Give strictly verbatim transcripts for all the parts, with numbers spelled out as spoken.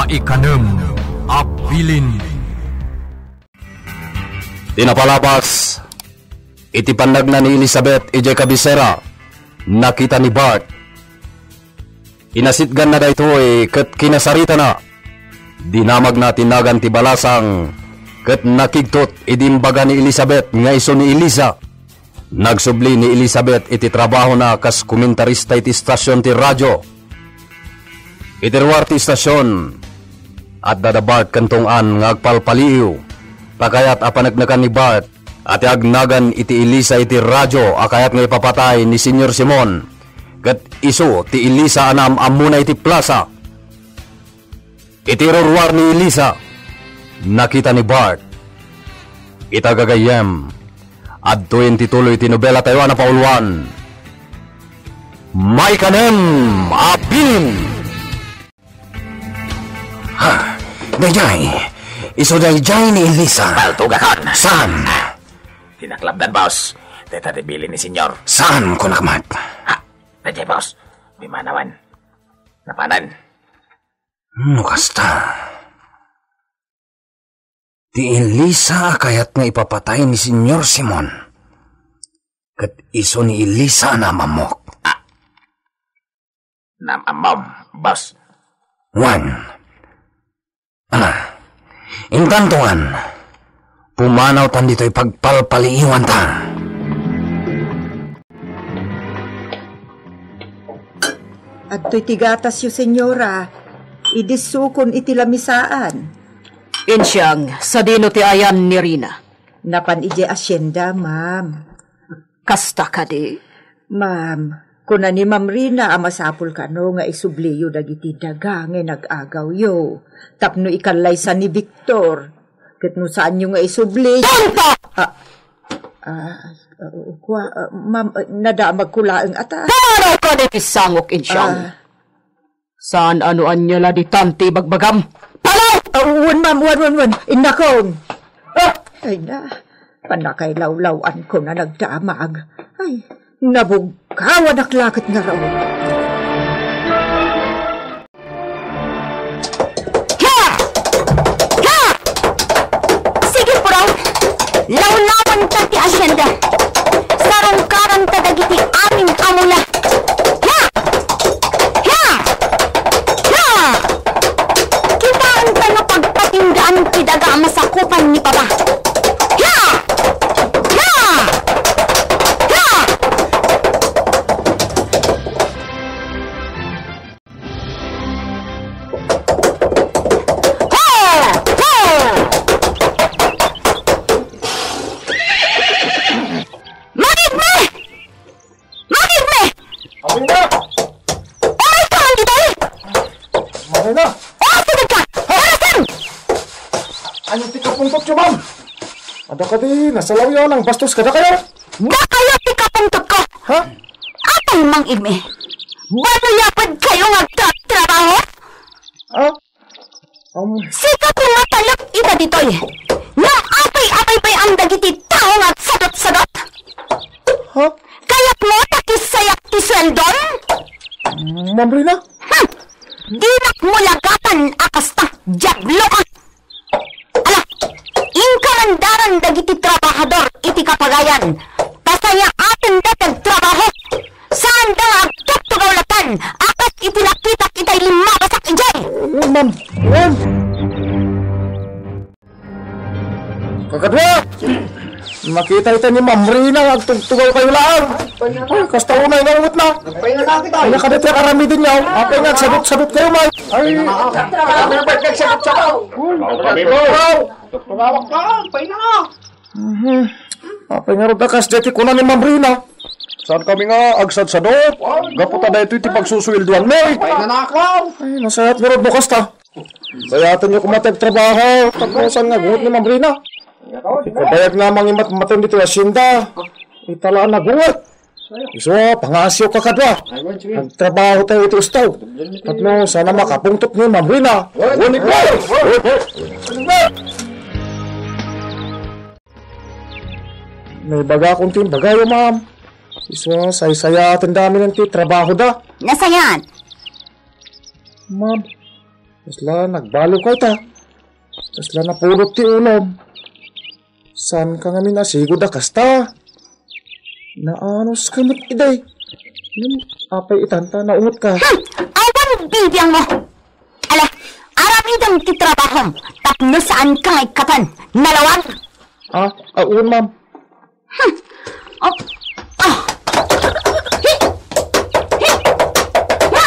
Maikanem a bilin. Ti napalabas, iti pannagna ni Elizabeth idiay kabisera, nakita ni Bart. Inasitganna daytoy ket kinasaritana. Dinamagna ti nagan ti balasang ket nakigtot idi imbaga ni Elizabeth nga isu ni Elisa. Nagsubli ni Elizabeth iti trabahona kas komentarista iti estasion ti radio. Iti ruar ti estasion, adda da Bart ken Tong-an nga agpalpaliiw. Ta kayat a paneknekan ni Bart a ti agnagan iti Elisa iti radio a kayat nga ipapatay ni Señor Simon, ket isu ti Elisa a naam-ammona iti plasa. Iti ruruar ni Elisa, nakita ni Bart. Ita gagayyem, adtoyen ti tuloy ti nobela tayo a napauluan. Maikanem a bilin! Ha, dayjay. Isu dayjay ni Elisa. Paltugakon. Saan? Di naklabdan, boss. Deta ti bilin ni Senyor. Saan, kunak met? Ha, dayjay, boss. Di manawan. Napanan. No kasta, ti Elisa a kayat nga ipapatay ni Senyor Simon, ket isu ni Elisa a naam-ammok. Ah. Naam-ammom, boss. Wen. Ah, intanto ngan, pumanawtan ditoy pagpalpaliiwanta. Adtoy ti gatasyo, Senyora. Idissukon iti lamisaan. Insiang, sadino ti ayan ni Rina? Napan idiay asienda, ma'am. Kasta kadi? Ma'am, kuna ni Ma'am Rina a masapul kano nga isubliyo dagiti daga nga inag-agawyo tapno ikallaysa ni Victor. Ket no saanyo nga isubli, Tonto! Ah, ah, ah, kua, ah, ma'am, ah, nadamagko laeng ata. Pumanaw kadi ti sangok, Insyang. Ah. Saan a no ania la ditan ti ibagbagam? Panaw! Ah, wen, ma'am, wen, wen, wen. Innakon. Ah! Ay na, pannakailawlaw-anko na nagdamag. Ay, nabugkawanak la ket ngarud. Hia! Hia! Sige, puraw! Lawlawanta ti asienda. Sarungkaranta dagiti amin a mula. Hia! Hia! Hia! Kitaenta nga pagpatinggaan ti daga a masakupan ni Papa. Hia! Hia! Hia! Ho! Ho! Mangigmi! Mangigmi! Amin na! Uray ka man ditoy! Mangina! O, sige ka! Harasem! Ania ti kapungtotyo, ma'am? Adda kadi nasalawyo a nangbastos kadakayo? Dakayo ti kapungtotko! Ha? Apay, mangigmi? Baluyaped kayo nga agtratrabaho? Ha? Um. Sika ti matalek ita ditoy. Ngem apay a paypay-am dagiti tao nga agsadutsadut? Ha? Kayatmo ta kissayak ti sueldom? Ma'am Rina? Hmm. Dinak mulagatan a kasta, diablo ka! Ala, inka man daran dagiti trabahador iti kapagayan. Pasayaatenda ti agtrabaho. Saanda nga agtugtugaw latta a kas iti nakitak itay limmabasak idiay. Wen, ma'am. Wen. Kakadua! Nakita ita ni Ma'am Rina nga agtugtugaw kayo laeng. Ay, kasta unay nga unget na. Nagpahinga na kita. Ay, nakadati ang aramidin niya. Apay nga, agsadut-sadut kayo, may. Ay, nagsadut-sadut. Uy, wow. Tumawag ka, pahinga. Mhm. Apay nga rod a kas daytoy kuna ni Ma'am Rina. Saan kami nga agsadsadot? Gapu ta daytoy ti pagsusueldoan mi. Ay, nanakaw. Ay, nasayaat nga rod no kasta. Sayaten yo koma ti agtrabaho. Tapno saan nga gunget ni Ma'am Rina? Ti kabayag na mangimatmaten ditoy hacienda. Ita la a nagunget. Isu, pangaasiyo kakadua. Agtrabaho tayo iti ustaw. Tapno saan a makapungtot ni Ma'am Rina. Wen, wen, wen. Naibagakon ti imbagayo, ma'am. Isu a saysayaaten dami ti trabahoda. Nasayaat. Ma'am, Kasla nagbaliwka ita. Kasla napudot ti ulom. Saanka ngamin a sigud a kasta? Naanuska met idiay. Ngem apay itan ta naungotka? Hmm! Awan bibiangmo! Ala, aramidem ti trabahom tapno saanka nga ikkatan. Nalawan! Ah, ah, wen, ma'am. Hmm. Oh. Ah. Hi! Hi! Ya!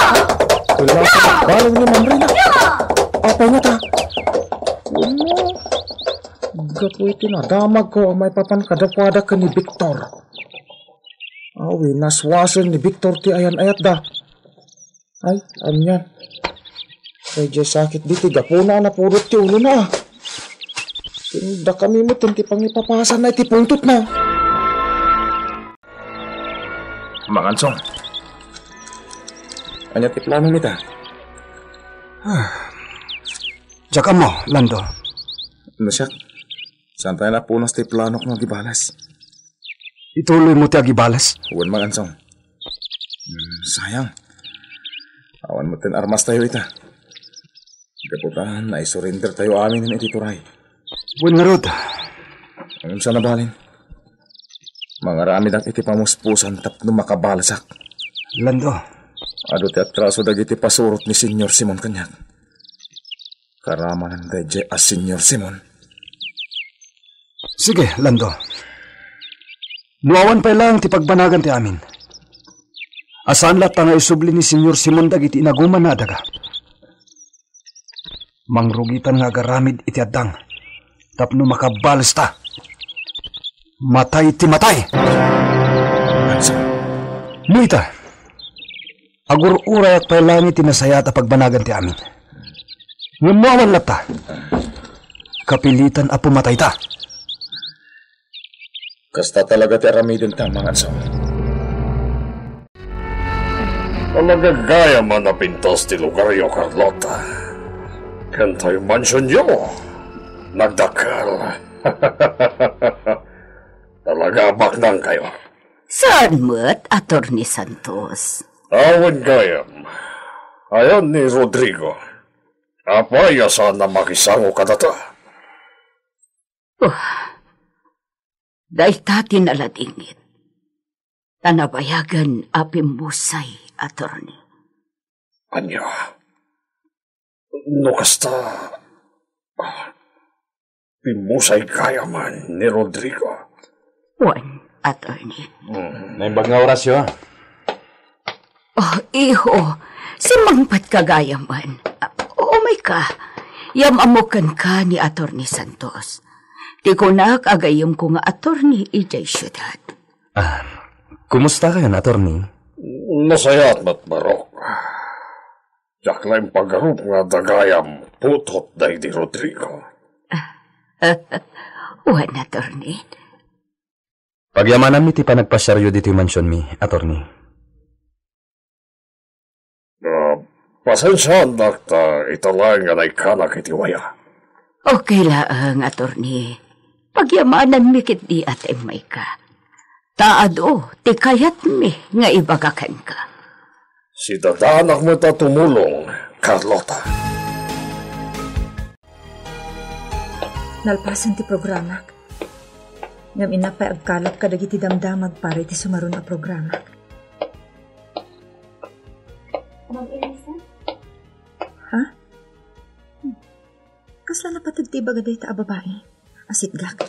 Wala ka nagbalong ni Ma'am Rina. Ya! Apay ngata? Wen, ma'am. Gapu iti nadamagko a maipapan kadakuada ken ni Victor. Awi, naswasen ni Victor ti ayan-ayatda. Ay, anian. Daydiay sakit ditoy gapuna a napudot ti ulona. Dakami met ti pangipapasanna iti pungtotna. Mangansong. Ania ti planom ita? Ah. Diak ammo, Lando. No siak, saan tayo napunas ti planok nga agibales? Ituloy mo ti agibales? Wen, Mangansong. Hmm, sayang. Awan met ti armas tayo ita. Gapu ta, naisurrender tayo amin iti turay. Wen ngarud. Ngem saan a balin? Mangaramidak iti pamuspusan tapno makabalesak. Lando. Adu ti atraso dagiti pasurot ni Señor Simon kaniak. Karamanan daydiay a Señor Simon. Sige, Lando. No awan pay laeng ti pagbanagan ti amin, a saan latta nga isubli ni Señor Simon dagiti inagumanna a daga? Mangrugitan nga agaramid iti addang tapno makabalesta. Matay ti matay! No ita, agur-urayak pay laeng iti nasayaat a pagbanagan ti amin. Ngem no awan latta, kapilitan a pumatayta. Kasta talaga ti aramidenta, Mangansong. Talaga gayam a napintas ti lugaryo, Carlota. Ken tay mansionyo, nagdakkel. Talaga a baknangkayo. Saan met, Attorney Santos? Awan gayam. Ayan ni Rodrigo. Apay a saan a makisango kadata? Oh, dayta ti naladingit. Ta nabayagen a pimmusay, Attorney. Ania? No kasta, ah, pimmusay gayamen ni Rodrigo. Wen, Attorney. Hmm, naimbag nga orasyo, ah. Oh, iho, simmangpatka gayamen. Ah, umayka. Yam-ammok kenka ni Attorney Santos. Ti kunak a gayyemko nga attorney idiay siudad. Ah, kumusta kayon, Attorney? Nasayaat met, Barok. Diak la impagarup nga adda gayam putot daydi Rodrigo. Wen, Attorney. Pagyamananmi ti panagpasiaryo ditoy mansionmi, Attorney. Ah, pasensiaannak ta ita laeng nga naikkanak iti waya. Okay laeng, Attorney. Pagyamananmi ketdi a immayka. Ta adu ti kayatmi nga ibaga kenka. Sidadaanak met a tumulong, Carlota. Nalpasen ti programak. Ngem innak pay agkalap kadagiti damdamag para iti sumaruno a programak. Ma'am Elisa? Ha? Hmm. Kasla napateg ti ibaga dayta a babai? Asitgak.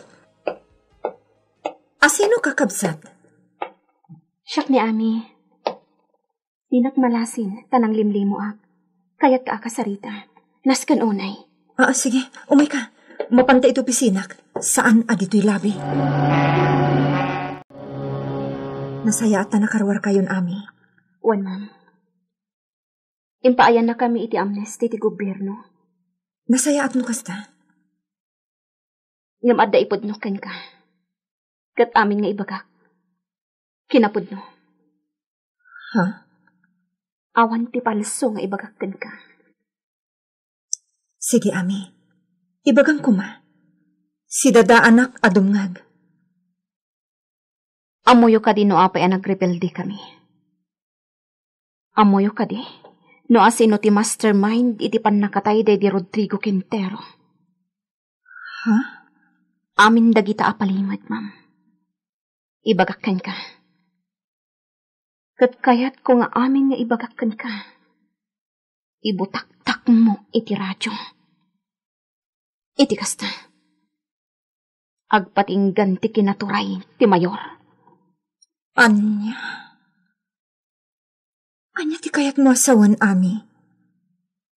Asino, kakabsat? Siak ni Ami. Dinak malasin ta nanglimlimoak. Kayatka a kasarita. Nasken unay. Ah, sige. Umayka. Mapanta iti opisinak. Saan a ditoy labi. Nasayaat ta nakaruarkayon, Ami. Wen, ma'am. Impaayannakami iti amnesty ti gobierno. Nasayaat no kasta. Ngem adda ipudno kenka. Ket amin nga ibagak, kinapudno. Ha? Awan ti palso nga ibagak kenka. Sige, Ami. Ibagam koma. Sidadaanak a dumngeg. Ammoyo kadi no apay a nagrebeldekami? Ammoyo kadi no asino ti mastermind iti pannakatay daydi Rodrigo Quintero. Ha? Amin dagita a palimed, ma'am. Ibagak kenka. Ket kayatko nga amin nga ibagak kenka, ibutaktakmo iti radio. Iti kasta, agpatinggan ti kinaturay ti mayor. Ania? Ania ti kayatmo a sawen, Ami?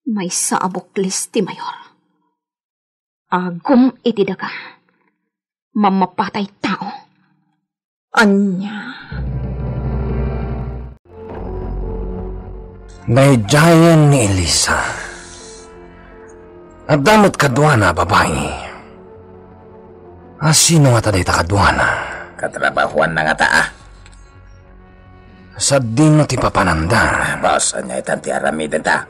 Maysa a buklis ti mayor. Agum iti daga. Mammapatay tao. Ania? Daydiayen ni Elisa. Adda met kaduana a babai. A, sino ngata dayta kaduana? Katrabahoanna ngata, a. Sadino ti papananda? Boss, ania itan ti aramidenta?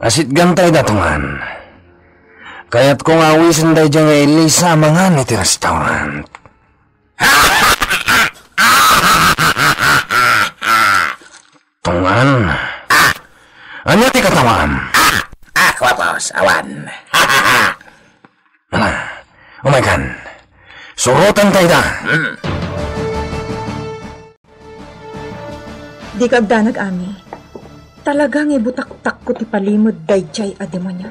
Asitganta ida, Tungan. Kayatko nga awisen daydiay nga Elisa a mangan iti restaurant. Tungan. Ania ti katawaam? Ah, kua, boss, awan. Ala, umaykan. Surotanta ida. Hmm. Dika agdanag, Ami. Talaga nga ibutaktakko ti palimed daydiay a demonio.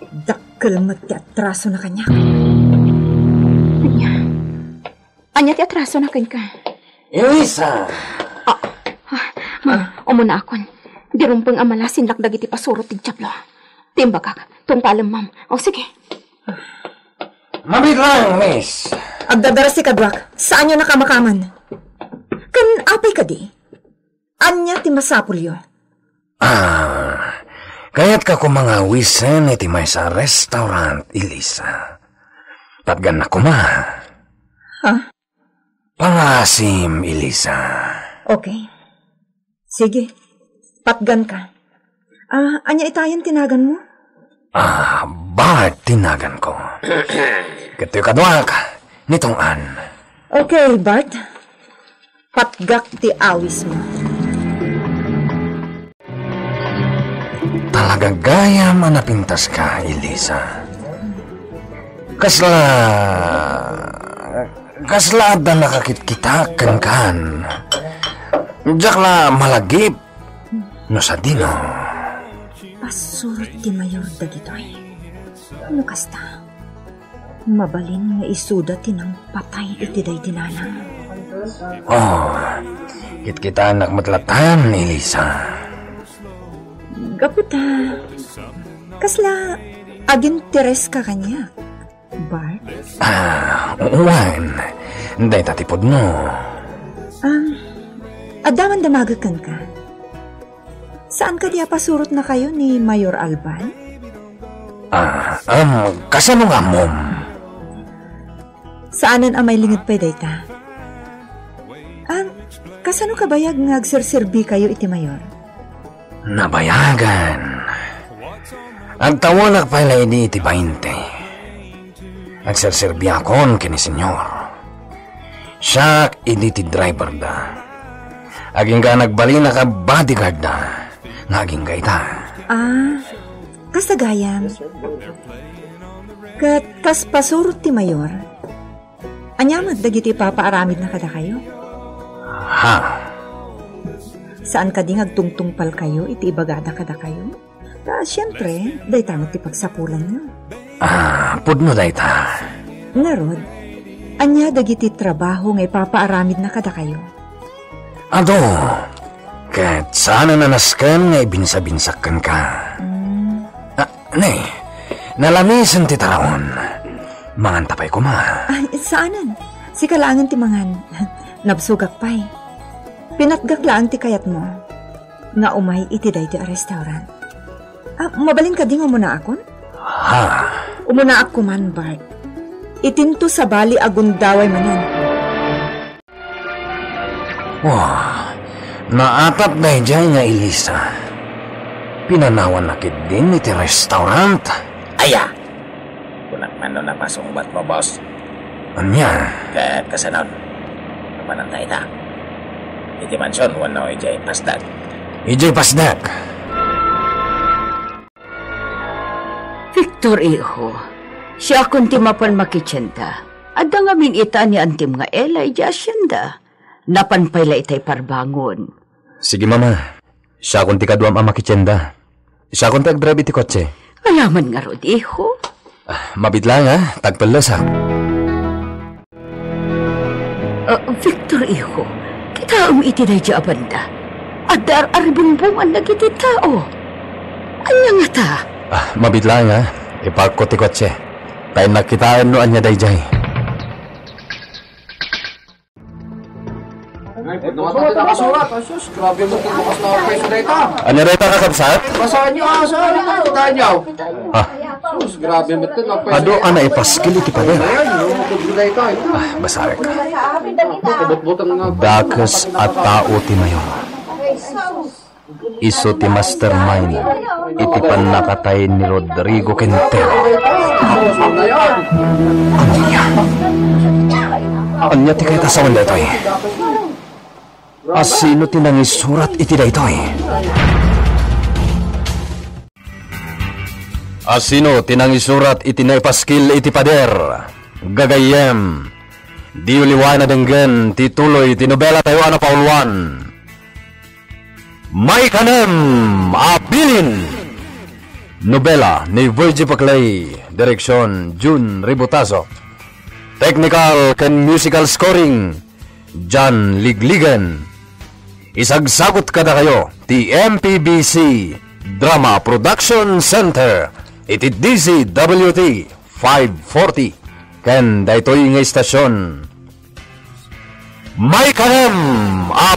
Dakkel met ti atrasona kaniak. Ania? Ania ti atrasona kenka? Elisa! Ah, ah, ma'am, umunaakon. Di rumbeng a malasinlak dagiti pasurot ti Diablo. Ti imbagak, tungpalem, ma'am. O, sige. Mabiit lang, miss. Agdadaras ti kaduak. Saanyo nakamakaman? Ken apay kadi? Ania ti masapulyo? Ah, kayatka koma nga awisen iti maysa a restaurant, Elisa. Patgannak koma. Ha? Pangaasim, Elisa. Okay. Sige. Patganka. Ah, ania itayen ti naganmo? Ah, Bart ti naganko. Ket ti kaduak, ni Tungan. Okay, Bart. Patgak ti awismo. Talaga gayam a napintaska, Elisa. Kasla, kasla adda nakakitkitak kenkan. Diak la malagip no sadino. Pasurot ti mayor dagitoy. No kasta, mabalin nga isuda ti nangpatay iti daydi nanang. Oh, kitkitaennak met latan, Elisa. Gapu ta, kasla agintereska kaniak, Bart? Ah, wen. Dayta ti pudno. Ah, adda man damagek kenka. Saan kadi a pasurotnakayo ni Mayor Alban? Ah, um, kasano nga ammom? Saanen a mailinged pay dayta. Ah, kasano kabayag nga agserserbikayo iti Mayor? Nabayagan. Agtawenak pay la idi iti bainte. Agserserbiakon ken ni Senyor. Siak idi ti driverda. Agingga nagbalinak a bodyguardda nga agingga ita. Ah, kasta gayam. Ket kas pasurot ti Mayor, ania met dagiti ipapaaramidna kadakayo? Ha? Saan kadi nga agtungtungpalkayo iti ibagada kadakayo? Ta, siempre, dayta met ti pagsapulanyo. Ah, pudno dayta. Ngarud, ania dagiti trabaho nga ipapaaramidna kadakayo? Adu, ket saanen a nasken nga ibinsabinsak kenka. Mm. Ah, ne, nalamisen ti taraon. Manganta pay koma. Ay, saanen. Sika laengen ti mangan. Nabsogak pay. Pinatgak laeng ti kayatmo nga umay iti daytoy a restaurant. Ah, mabalin kadi nga umunaakon? Ha? Umunaak koman, Bart. Itinto sabali a gundaway manen. Wah, naatap daydiay nga Elisa. Pinanawanna ketdin iti restaurant. Aya! Kunak man no napasungbatmo, boss. Ania? Ket kasanon? Mapananta ita. Iti mansion wenno idiay pasdag? Idiay pasnek. Victor, iho, siakon ti mapan makitienda. Adda ngamin ita ni Antim nga Ella idiay asienda. Napan pay la itay parbangon. Sige, Mama. Siakon ti kaduam a makitienda. Siakon ti agdrive iti kotse. Alaman ngarud, iho. Ah, mabit laeng, ha? Tagpellesak. Ah, Victor, iho, kitaem iti daydiay a banda. Adda ar-, aribungbongan dagiti tao. Ania ngata? Ah, mabit laeng, ha? Iparkko ti kotse. Ta innak kitaen no ania daydiay. Ay, pag namatay na kasurat, ay, sus, grabe mo kung bukas na ang pwesto na ito. Ania dayta, kakabsat? Basaan niyo, ah, saan niyo, kita niyo? Ah. Sus, grabe mo ito, ang pwesto. Adu a naipaskil iti pader. Ayan, yung mga kudro na ito, ay. Ah, basarek. Kabutbutan nga. Dakes a tao ti mayor. Isu ti mastermind iti pannakatay ni Rodrigo Quintero. Ania? Ania ti kayat a sawen daytoy? A sino ti nangisurat iti daytoy? A sino ti nangisurat iti naipaskil iti pader? Gagayyem, diyo liwaen a denggen ti tuloy ti nobela tayo a napauluan. Maikanem a Bilin. Nobela ni Virgie Paclay, direksyon Jun Ributazo. Technical ken musical scoring, John Ligligen. Isagsagut kadakayo ti M P B C Drama Production Center iti D Z W T five forty ken daytoy nga istasyon. Maikanem a